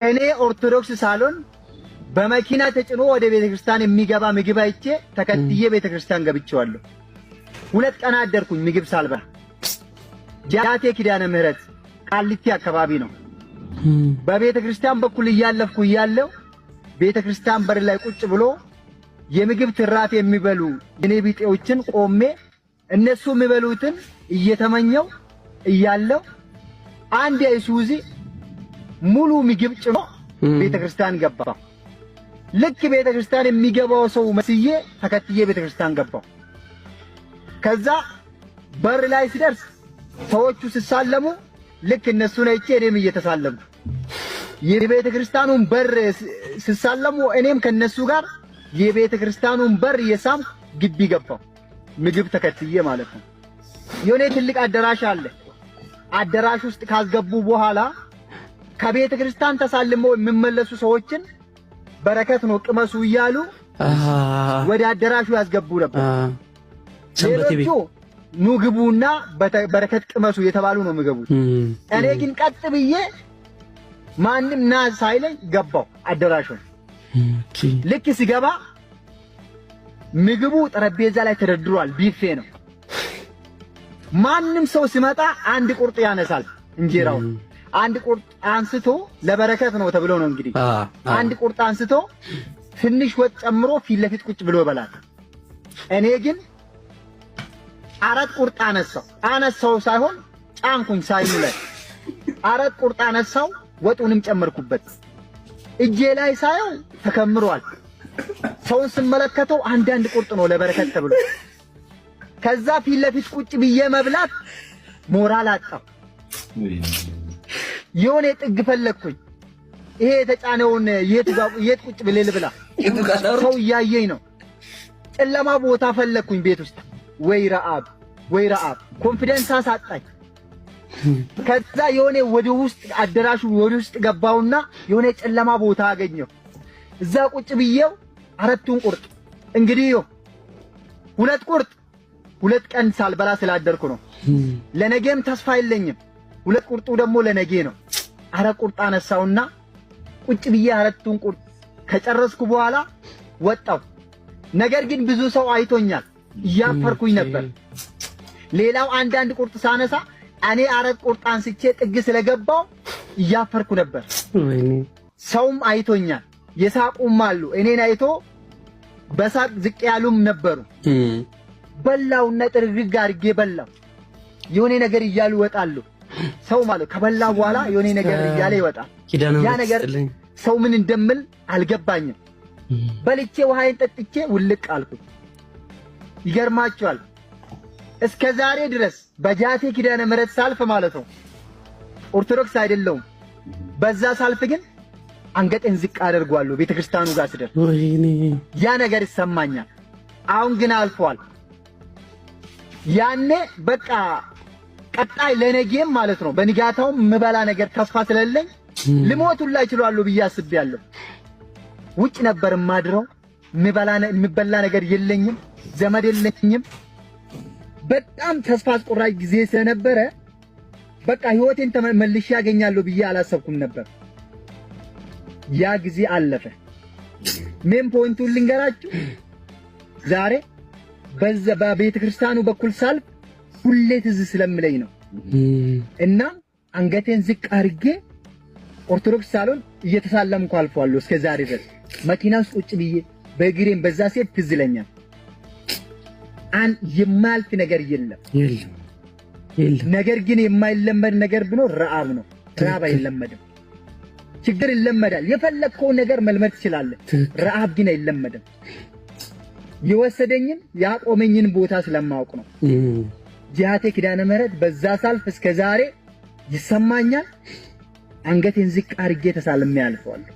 እኔ ኦርቶዶክስ ሳልሆን በመኪና ተጭኖ ወደ ቤተክርስቲያን የሚገባ ምግብ አይቼ ተከትዬ ቤተክርስቲያን ገብቼዋለሁ። 2 ቀን አደርኩኝ ምግብ ሳልበላ። ጃቴ ኪዳነ ምህረት ቃሊቲ አካባቢ ነው። በቤተ ክርስቲያን በኩል እያለፍኩ እያለው ቤተ ክርስቲያን በር ላይ ቁጭ ብሎ የምግብ ትራፊ የሚበሉ የኔ ቢጤዎችን ቆሜ እነሱ የሚበሉትን እየተመኘው እያለው አንድ አይሱዚ ሙሉ ምግብ ጭኖ ቤተ ክርስቲያን ገባ። ልክ ቤተ ክርስቲያን የሚገባው ሰው መስዬ ተከትዬ ቤተ ክርስቲያን ገባው። ከዛ በር ላይ ሲደርስ ሰዎቹ ሲሳለሙ ልክ እነሱን አይቼ እኔም እየተሳለምኩ፣ የቤተ ክርስቲያኑን በር ሲሳለሙ እኔም ከነሱ ጋር የቤተ ክርስቲያኑን በር እየሳምኩ ግቢ ገባው። ምግብ ተከትዬ ማለት ነው። የሆነ ትልቅ አዳራሽ አለ። አዳራሽ ውስጥ ካስገቡ በኋላ ከቤተ ክርስቲያን ተሳልመው የሚመለሱ ሰዎችን በረከት ነው ቅመሱ እያሉ ወደ አዳራሹ ያስገቡ ነበር። ሌሎቹ ኑ ግቡና በረከት ቅመሱ የተባሉ ነው የሚገቡት። እኔ ግን ቀጥ ብዬ ማንም ና ሳይለኝ ገባው አዳራሹን። ልክ ሲገባ ምግቡ ጠረጴዛ ላይ ተደርድሯል። ቢፌ ነው። ማንም ሰው ሲመጣ አንድ ቁርጥ ያነሳል። እንጀራውን አንድ ቁርጥ አንስቶ ለበረከት ነው ተብሎ ነው እንግዲህ። አንድ ቁርጥ አንስቶ ትንሽ ወጥ ጨምሮ ፊት ለፊት ቁጭ ብሎ ይበላል። እኔ ግን አራት ቁርጥ አነሳው። አነሳው ሳይሆን ጫንኩኝ ሳይኑ ላይ። አራት ቁርጥ አነሳው፣ ወጡንም ጨመርኩበት። እጄ ላይ ሳየው ተከምሯል። ሰውን ስመለከተው አንዳንድ ቁርጥ ነው ለበረከት ተብሎ። ከዛ ፊት ለፊት ቁጭ ብዬ መብላት ሞራል አጣሁ። የሆነ ጥግ ፈለግኩኝ። ይሄ የተጫነውን የት ቁጭ ብዬ ልብላ? ሰው እያየኝ ነው። ጨለማ ቦታ ፈለግኩኝ ቤት ውስጥ። ወይ ረአብ፣ ወይ ረአብ፣ confidence አሳጣኝ። ከዛ የሆነ ወደ ውስጥ አዳራሹ ወደ ውስጥ ገባውና የሆነ ጨለማ ቦታ አገኘሁ። እዛ ቁጭ ብዬው አራቱን ቁርጥ እንግዲህ ሁለት ቁርጥ 2 ቀን ሳልበላ ስላደርኩ ነው። ለነገም ተስፋ የለኝም። ሁለት ቁርጡ ደግሞ ለነጌ ነው። አራት ቁርጥ አነሳውና ቁጭ ብዬ አራቱን ቁርጥ ከጨረስኩ በኋላ ወጣው። ነገር ግን ብዙ ሰው አይቶኛል። እያፈርኩኝ ነበር። ሌላው አንዳንድ ቁርጥ ሳነሳ እኔ አራት ቁርጥ አንስቼ ጥግ ስለገባው እያፈርኩ ነበር። ሰውም አይቶኛል። የሳቁም አሉ። እኔን አይቶ በሳቅ ዝቅ ያሉም ነበሩ። በላውና ጥርግግ አድርጌ በላው። የሆነ ነገር እያሉ ይወጣሉ። ሰው ማለት ከበላ በኋላ የሆነ ነገር እያለ ይወጣል። ያ ነገር ሰው ምን እንደምል አልገባኝም። በልቼ ውሃዬን ጠጥቼ ውልቅ አልኩኝ። ይገርማችኋል፣ እስከ ዛሬ ድረስ በጃቴ ኪዳነ ምሕረት ሳልፍ ማለት ነው፣ ኦርቶዶክስ አይደለሁም። በዛ ሳልፍ ግን አንገቴን ዝቅ አደርጓለሁ ቤተክርስቲያኑ ጋር ስደርስ ያ ነገር ይሰማኛል። አሁን ግን አልፏል። ያኔ በቃ ቀጣይ ለነጌም ማለት ነው በንጋታው ምበላ ነገር ተስፋ ስለሌለኝ ልሞት ሁላ እችላለሁ ብዬ አስቤያለሁ። ውጭ ነበር የማድረው። የሚበላ ነገር የለኝም፣ ዘመድ የለኝም። በጣም ተስፋ አስቆራጭ ጊዜ ስለነበረ በቃ ህይወቴን ተመልሼ ያገኛለሁ ብዬ አላሰብኩም ነበር። ያ ጊዜ አለፈ። Main point ኡን ልንገራችሁ። ዛሬ በዛ በቤተ ክርስቲያኑ በኩል ሳልፍ ሁሌ ትዝ ስለምለኝ ነው እና አንገቴን ዝቅ አድርጌ ኦርቶዶክስ ሳልሆን እየተሳለምኩ አልፈዋለሁ። እስከ ዛሬ ድረስ መኪና ውስጥ ቁጭ ብዬ በእግሬም በዛ ሴት ትዝ ይለኛል። የማያልፍ ነገር የለም። ነገር ግን የማይለመድ ነገር ቢኖር ረአብ ነው። ረአብ አይለመድም። ችግር ይለመዳል። የፈለግከውን ነገር መልመድ ትችላለህ። ረአብ ግን አይለመድም። የወሰደኝን ያቆመኝን ቦታ ስለማወቅ ነው። ጂሃቴ ኪዳነ ምህረት በዛ ሳልፍ እስከ ዛሬ ይሰማኛል። አንገቴን ዝቅ አድርጌ ተሳልሜ አልፈዋለሁ።